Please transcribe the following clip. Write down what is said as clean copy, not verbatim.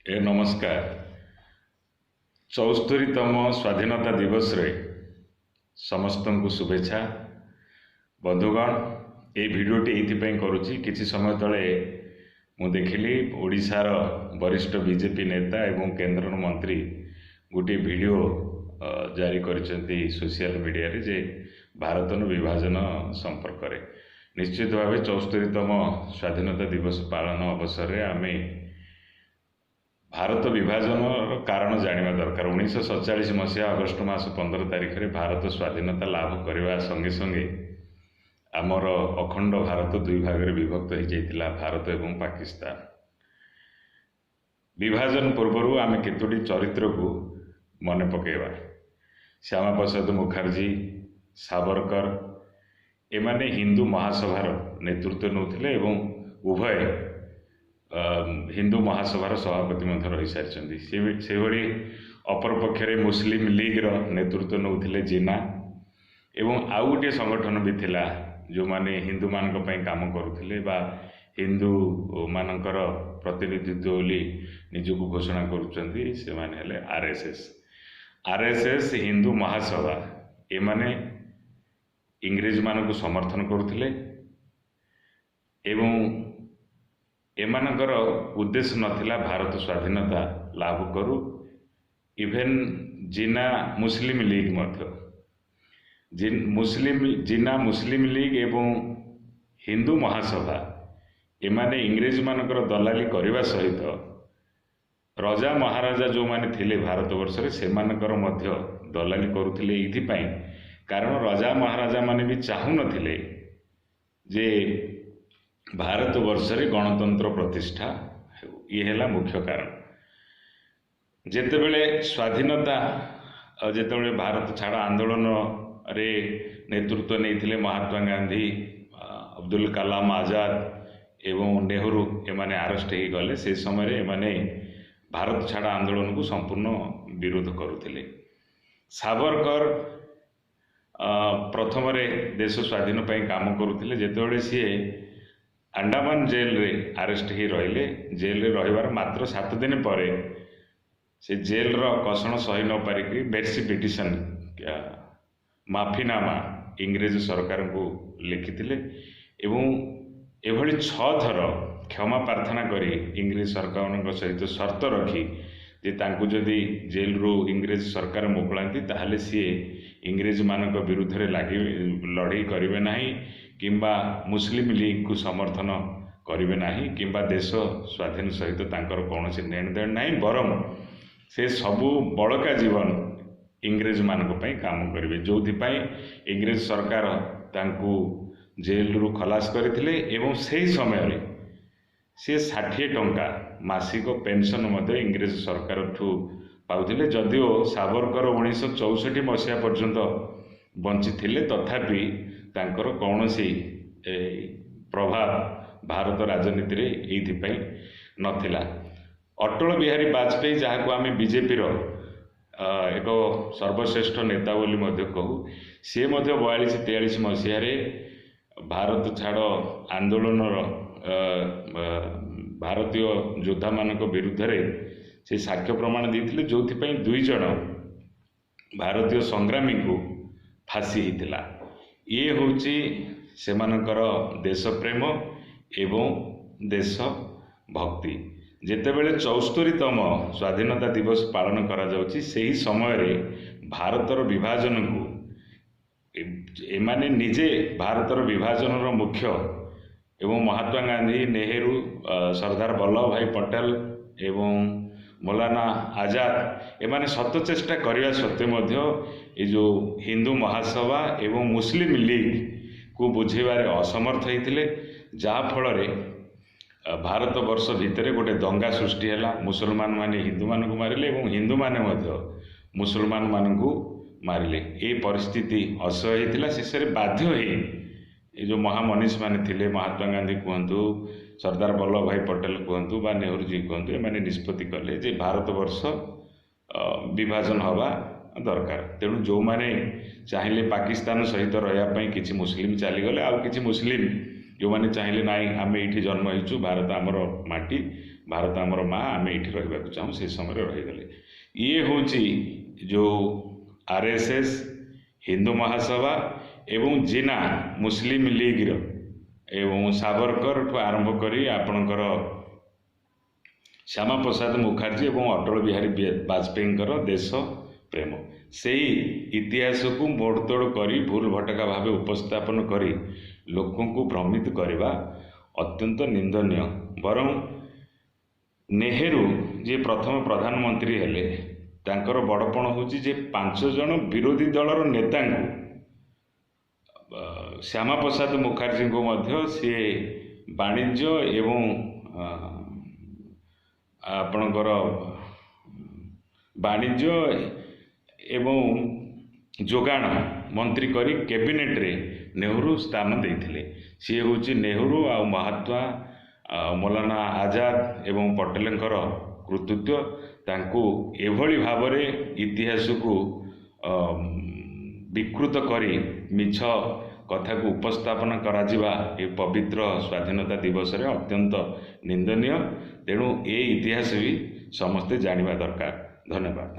ନମସ୍କାର। 74ତମ ସ୍ୱାଧୀନତା ଦିବସରେ ସମସ୍ତଙ୍କୁ ଶୁଭେଚ୍ଛା। ବନ୍ଧୁଗଣ, ଏଇ ଭିଡ଼ିଓଟି ଏଇଥିପାଇଁ କରୁଛି, କିଛି ସମୟ ତଳେ ମୁଁ ଦେଖିଲି ଓଡ଼ିଶାର ବରିଷ୍ଠ ବିଜେପି ନେତା ଏବଂ କେନ୍ଦ୍ର ମନ୍ତ୍ରୀ ଗୋଟିଏ ଭିଡ଼ିଓ ଜାରି କରିଛନ୍ତି ସୋସିଆଲ ମିଡ଼ିଆରେ ଯେ ଭାରତର ବିଭାଜନ ସମ୍ପର୍କରେ। ନିଶ୍ଚିତ ଭାବେ 74ତମ ସ୍ୱାଧୀନତା ଦିବସ ପାଳନ ଅବସରରେ ଆମେ ଭାରତ ବିଭାଜନର କାରଣ ଜାଣିବା ଦରକାର। 1947 ମସିହା ଅଗଷ୍ଟ ମାସ 15 ତାରିଖରେ ଭାରତ ସ୍ୱାଧୀନତା ଲାଭ କରିବା ସଙ୍ଗେ ସଙ୍ଗେ ଆମର ଅଖଣ୍ଡ ଭାରତ ଦୁଇ ଭାଗରେ ବିଭକ୍ତ ହୋଇଯାଇଥିଲା, ଭାରତ ଏବଂ ପାକିସ୍ତାନ। ବିଭାଜନ ପୂର୍ବରୁ ଆମେ କେତୋଟି ଚରିତ୍ରକୁ ମନେ ପକାଇବା। ଶ୍ୟାମାପ୍ରସାଦ ମୁଖାର୍ଜୀ, ସାବରକର, ଏମାନେ ହିନ୍ଦୁ ମହାସଭାର ନେତୃତ୍ୱ ନେଉଥିଲେ ଏବଂ ଉଭୟ ହିନ୍ଦୁ ମହାସଭାର ସଭାପତି ମଧ୍ୟ ରହିସାରିଛନ୍ତି। ସେହିଭଳି ଅପରପକ୍ଷରେ ମୁସଲିମ ଲିଗ୍ର ନେତୃତ୍ୱ ନେଉଥିଲେ ଜିନା, ଏବଂ ଆଉ ଗୋଟିଏ ସଂଗଠନ ବି ଥିଲା ଯେଉଁମାନେ ହିନ୍ଦୁମାନଙ୍କ ପାଇଁ କାମ କରୁଥିଲେ ବା ହିନ୍ଦୁମାନଙ୍କର ପ୍ରତିନିଧିତ୍ୱ ବୋଲି ନିଜକୁ ଘୋଷଣା କରୁଛନ୍ତି, ସେମାନେ ହେଲେ R S S. R S S, Hindu Mahasabha, ଏମାନେ ଇଂରେଜମାନଙ୍କୁ ସମର୍ଥନ କରୁଥିଲେ ଏବଂ ଏମାନଙ୍କର ଉଦ୍ଦେଶ୍ୟ ନଥିଲା ଭାରତ ସ୍ୱାଧୀନତା ଲାଭ କରୁ। ଇଭେନ୍ ଜିନା, ମୁସଲିମ ଲିଗ୍ ମଧ୍ୟ, ମୁସଲିମ ଜିନା, ମୁସଲିମ ଲିଗ୍ ଏବଂ ହିନ୍ଦୁ ମହାସଭା, ଏମାନେ ଇଂରେଜମାନଙ୍କର ଦଲାଲି କରିବା ସହିତ ରଜା ମହାରାଜା ଯେଉଁମାନେ ଥିଲେ ଭାରତବର୍ଷରେ, ସେମାନଙ୍କର ମଧ୍ୟ ଦଲାଲି କରୁଥିଲେ। ଏଇଥିପାଇଁ, କାରଣ ରଜା ମହାରାଜାମାନେ ବି ଚାହୁଁନଥିଲେ ଯେ ଭାରତବର୍ଷରେ ଗଣତନ୍ତ୍ର ପ୍ରତିଷ୍ଠା ହେଉ। ଇଏ ହେଲା ମୁଖ୍ୟ କାରଣ। ଯେତେବେଳେ ସ୍ୱାଧୀନତା, ଯେତେବେଳେ ଭାରତ ଛାଡ଼ ଆନ୍ଦୋଳନରେ ନେତୃତ୍ୱ ନେଇଥିଲେ ମହାତ୍ମା ଗାନ୍ଧୀ, ଅବଦୁଲ କାଲାମ ଆଜାଦ ଏବଂ ନେହେରୁ, ଏମାନେ ଆରେଷ୍ଟ ହେଇଗଲେ, ସେ ସମୟରେ ଏମାନେ ଭାରତ ଛାଡ଼ ଆନ୍ଦୋଳନକୁ ସମ୍ପୂର୍ଣ୍ଣ ବିରୋଧ କରୁଥିଲେ। ସାବରକର ପ୍ରଥମରେ ଦେଶ ସ୍ୱାଧୀନ ପାଇଁ କାମ କରୁଥିଲେ। ଯେତେବେଳେ ସିଏ ଆଣ୍ଡାମାନ ଜେଲରେ ଆରେଷ୍ଟ ହେଇ ରହିଲେ, ଜେଲରେ ରହିବାର ମାତ୍ର 7 ଦିନ ପରେ ସେ ଜେଲର କଷଣ ସହି ନ ପାରିକି ମେର୍ସି ପିଟିସନ, ମାଫିନାମା ଇଂରେଜ ସରକାରଙ୍କୁ ଲେଖିଥିଲେ ଏବଂ ଏଭଳି ଛଅ ଥର କ୍ଷମା ପ୍ରାର୍ଥନା କରି ଇଂରେଜ ସରକାରଙ୍କ ସହିତ ସର୍ତ୍ତ ରଖି ଯେ ତାଙ୍କୁ ଯଦି ଜେଲରୁ ଇଂରେଜ ସରକାର ମୁକୁଳାନ୍ତି, ତାହେଲେ ସିଏ ଇଂରେଜମାନଙ୍କ ବିରୁଦ୍ଧରେ ଲାଗି ଲଢ଼େଇ କରିବେ ନାହିଁ କିମ୍ବା ମୁସଲିମ ଲିଗକୁ ସମର୍ଥନ କରିବେ ନାହିଁ କିମ୍ବା ଦେଶ ସ୍ୱାଧୀନ ସହିତ ତାଙ୍କର କୌଣସି ନେଣ ଦେଣ ନାହିଁ, ବରଂ ସେ ସବୁ ବଳକା ଜୀବନ ଇଂରେଜମାନଙ୍କ ପାଇଁ କାମ କରିବେ। ଯେଉଁଥିପାଇଁ ଇଂରେଜ ସରକାର ତାଙ୍କୁ ଜେଲରୁ ଖଲାସ କରିଥିଲେ ଏବଂ ସେହି ସମୟରେ ସେ 60 ଟଙ୍କା ମାସିକ ପେନସନ୍ ମଧ୍ୟ ଇଂରେଜ ସରକାରଠୁ ପାଉଥିଲେ। ଯଦିଓ ସାବରକର 1964 ମସିହା ପର୍ଯ୍ୟନ୍ତ ବଞ୍ଚିଥିଲେ, ତଥାପି ତାଙ୍କର କୌଣସି ପ୍ରଭାବ ଭାରତ ରାଜନୀତିରେ ଏଇଥିପାଇଁ ନଥିଲା। ଅଟଳ ବିହାରୀ ବାଜପେୟୀ, ଯାହାକୁ ଆମେ ବିଜେପିର ଏକ ସର୍ବଶ୍ରେଷ୍ଠ ନେତା ବୋଲି ମଧ୍ୟ କହୁ, ସିଏ ମଧ୍ୟ 42 43 ମସିହାରେ ଭାରତ ଛାଡ଼ ଆନ୍ଦୋଳନର ଭାରତୀୟ ଯୋଦ୍ଧାମାନଙ୍କ ବିରୁଦ୍ଧରେ ସେ ସାକ୍ଷ୍ୟ ପ୍ରମାଣ ଦେଇଥିଲେ, ଯେଉଁଥିପାଇଁ ଦୁଇ ଜଣ ଭାରତୀୟ ସଂଗ୍ରାମୀଙ୍କୁ ଫାଶୀ ହେଇଥିଲା। ଇଏ ହେଉଛି ସେମାନଙ୍କର ଦେଶପ୍ରେମ ଏବଂ ଦେଶଭକ୍ତି। ଯେତେବେଳେ 74ତମ ସ୍ୱାଧୀନତା ଦିବସ ପାଳନ କରାଯାଉଛି, ସେହି ସମୟରେ ଭାରତର ବିଭାଜନକୁ ଏମାନେ ନିଜେ ଭାରତର ବିଭାଜନର ମୁଖ୍ୟ ଏବଂ ମହାତ୍ମା ଗାନ୍ଧୀ, ନେହେରୁ, ସର୍ଦ୍ଦାର ବଲ୍ଲଭ ଭାଇ ପଟେଲ ଏବଂ ମୌଲାନା ଆଜାଦ, ଏମାନେ ଶତ ଚେଷ୍ଟା କରିବା ସତ୍ତ୍ୱେ ମଧ୍ୟ ଏ ଯେଉଁ ହିନ୍ଦୁ ମହାସଭା ଏବଂ ମୁସଲିମ ଲିଗକୁ ବୁଝେଇବାରେ ଅସମର୍ଥ ହେଇଥିଲେ, ଯାହାଫଳରେ ଭାରତ ବର୍ଷ ଭିତରେ ଗୋଟେ ଦଙ୍ଗା ସୃଷ୍ଟି ହେଲା। ମୁସଲମାନ ମାନେ ହିନ୍ଦୁମାନଙ୍କୁ ମାରିଲେ ଏବଂ ହିନ୍ଦୁମାନେ ମଧ୍ୟ ମୁସଲମାନମାନଙ୍କୁ ମାରିଲେ। ଏ ପରିସ୍ଥିତି ଅସହ୍ୟ ହେଇଥିଲା। ଶେଷରେ ବାଧ୍ୟ ହେଇ ଏ ଯେଉଁ ମହାମନୀଷୀମାନେ ଥିଲେ, ମହାତ୍ମା ଗାନ୍ଧୀ କୁହନ୍ତୁ, ସର୍ଦ୍ଦାର ବଲ୍ଲଭ ଭାଇ ପଟେଲ କୁହନ୍ତୁ ବା ନେହେରୁଜୀ କୁହନ୍ତୁ, ଏମାନେ ନିଷ୍ପତ୍ତି କଲେ ଯେ ଭାରତବର୍ଷ ବିଭାଜନ ହେବା ଦରକାର। ତେଣୁ ଯେଉଁମାନେ ଚାହିଁଲେ ପାକିସ୍ତାନ ସହିତ ରହିବା ପାଇଁ, କିଛି ମୁସଲିମ ଚାଲିଗଲେ। ଆଉ କିଛି ମୁସଲିମ ଯେଉଁମାନେ ଚାହିଁଲେ, ନାଇଁ, ଆମେ ଏଇଠି ଜନ୍ମ ହେଇଛୁ, ଭାରତ ଆମର ମାଟି, ଭାରତ ଆମର ମା, ଆମେ ଏଇଠି ରହିବାକୁ ଚାହୁଁ, ସେ ସମୟରେ ରହିଗଲେ। ଇଏ ହେଉଛି ଯେଉଁ RSS, Hindu ମହାସଭା ଏବଂ ଜିନା ମୁସଲିମ ଲିଗ୍ର ଏବଂ ସାବରକରଠୁ ଆରମ୍ଭ କରି ଆପଣଙ୍କର ଶ୍ୟାମାପ୍ରସାଦ ମୁଖାର୍ଜୀ ଏବଂ ଅଟଳ ବିହାରୀ ବାଜପେୟୀଙ୍କର ଦେଶ ପ୍ରେମ, ସେଇ ଇତିହାସକୁ ମୋଡ଼ତୋଡ଼ କରି ଭୁଲ ଭଟକା ଭାବେ ଉପସ୍ଥାପନ କରି ଲୋକଙ୍କୁ ଭ୍ରମିତ କରିବା ଅତ୍ୟନ୍ତ ନିନ୍ଦନୀୟ। ବରଂ ନେହେରୁ ଯିଏ ପ୍ରଥମ ପ୍ରଧାନମନ୍ତ୍ରୀ ହେଲେ, ତାଙ୍କର ବଡ଼ପଣ ହେଉଛି ଯେ 5 ଜଣ ବିରୋଧୀ ଦଳର ନେତାଙ୍କୁ, ଶ୍ୟାମାପ୍ରସାଦ ମୁଖାର୍ଜୀଙ୍କୁ ମଧ୍ୟ ସିଏ ବାଣିଜ୍ୟ ଏବଂ ଆପଣଙ୍କର ବାଣିଜ୍ୟ ଏବଂ ଯୋଗାଣ ମନ୍ତ୍ରୀ କରି କ୍ୟାବିନେଟ୍ରେ ନେହେରୁ ସ୍ଥାନ ଦେଇଥିଲେ। ସିଏ ହେଉଛି ନେହେରୁ ଆଉ ମହାତ୍ମା, ମୌଲାନା ଆଜାଦ ଏବଂ ପଟେଲଙ୍କର କୃତିତ୍ୱ। ତାଙ୍କୁ ଏଭଳି ଭାବରେ ଇତିହାସକୁ ବିକୃତ କରି ମିଛ କଥାକୁ ଉପସ୍ଥାପନ କରାଯିବା ଏ ପବିତ୍ର ସ୍ୱାଧୀନତା ଦିବସରେ ଅତ୍ୟନ୍ତ ନିନ୍ଦନୀୟ। ତେଣୁ ଏ ଇତିହାସ ବି ସମସ୍ତେ ଜାଣିବା ଦରକାର। ଧନ୍ୟବାଦ।